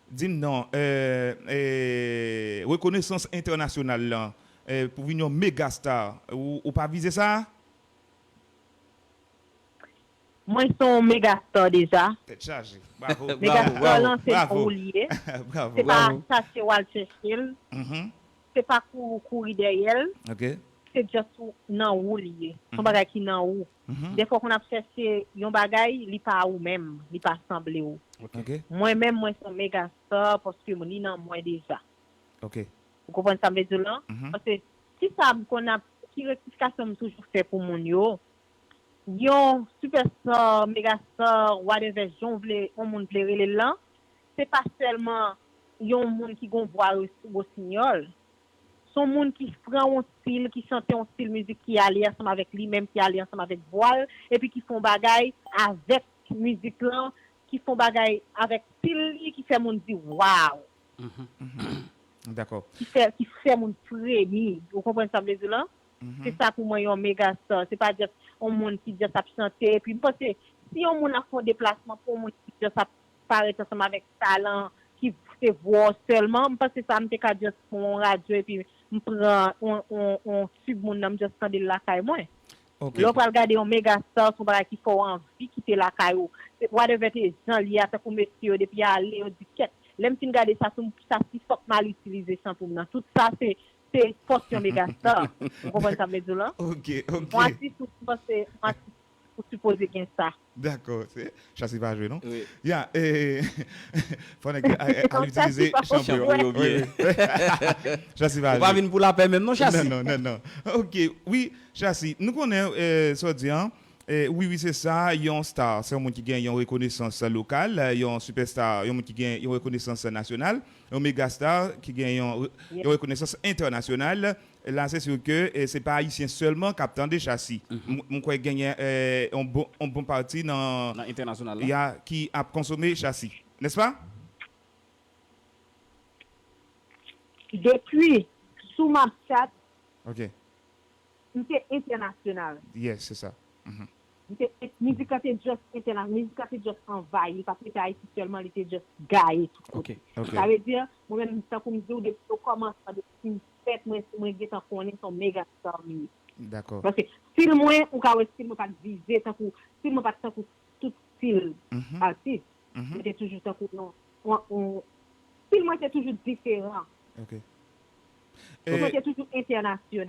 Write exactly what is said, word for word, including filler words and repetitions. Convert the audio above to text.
Di m non, eh, eh, rekonesans entènasyonal lan, eh, pou vin yon megastar, ou, ou pa vize sa? Mwen se yon megastar deja. Tèt chaje. Bravo. Megastar lan se nan ou li ye. Bravo. Se pa chache w al chèche l. Se pa kou, kouri dèyè l. Se just ou, nan ou li ye. Se yon bagay ki nan ou. Defwa w konn ap chèche yon bagay, li pa ou menm, li pa sanble w. Mwen menm, mwen se yon megastar paske li nan mwen deja. Ou konprann sa m vle di w lan? Paske kisa m konn ap, ki rektifikasyon m toujou fè pou moun yo? Yon superstar, megastar, whatever, jan w vle, yon moun vle rele l lan, se pa sèlman yon moun ki gon vwa ros- rosinyòl. Se yon moun ki pran yon stil, ki chante yon stil mizik ki ale ansanm avèk li menm, ki ale ansanm avèk vwa l, epi ki fè yon bagay avèk mizik lan, ki fè yon bagay avèk stil li, ki fè moun di waw. Dakò. Ki fè, ki fè moun fremi. Ou konprann sa m vle di w lan? Se sa pou mwen yon megastar. Se pa just yon moun ki just ap chante. Epi m panse, si yon moun ap fè yon deplasman pou yon moun ki just ap parèt ansanm avèk talan, ki se vwa w sèlman, m panse sa m te ka just pran yon radyo epi m pran yon, yon, yon tube moun nan, m just tande l lakay mwen. Lè w pral gade yon megastar, se yon bagay ki fè w anvi kite lakay ou. Se whatever te jan l ye a, tankou mesye yo, depi y ale, yo di kèt. Lè m fin gade sa, sou sa si fòk m al itilize chan pou m nan. Tout sa, se, se fòs yon megastar. Ou konprann sa m vle di w lan? Ok, ok. Yon atis, ou panse, yon atis, ou sipoze gen sa. Dakò, se Chasi pa jwe non. Ya, eh, fò nèg al itilize chan pou yo. Chasi pa jwe. Ou pa vin pou lapè menm non, Chasi. Non, non, non, non. Ok, wi, Chasi, nou konnen, eh, sa w di an, eh, wi, wi, se sa, yon star, se yon moun ki gen yon rekonesans lokal, yon superstar, yon moun ki gen yon rekonesans nasyonal, yon megastar ki gen yon, yon rekonesans entènasyonal. La, se sur ke, eh, se pa Ayisyen sèlman k ap tande Chasi. M, m kwè genyen, eh, yon bon, yon bon pati nan, nan entènasyonal la. Ya, ki ap konsome Chasi. Nèspa? Depi sou Mapchat, Ok. m te entènasyonal. Yes, se sa. M te, mizik lan te just entèna-, mizik lan te just anvayi. Li pa t rete Ayiti sèlman, li te just gaye tout kote. Ok. Sa vle di, mwen menm, tankou m di w, depi okòmansman, depi m fèt, mwen, mwen gentan konnen se yon megastar m ye. Dakò. Paske stil mwen, ou ka wè stil mwen pa t vize, tankou stil mwen pa t tankou tout stil atis. Mwen te toujou tankou yon, yon, yon, stil mwen te toujou diferan. Ok. Mwen te toujou entènasyonal.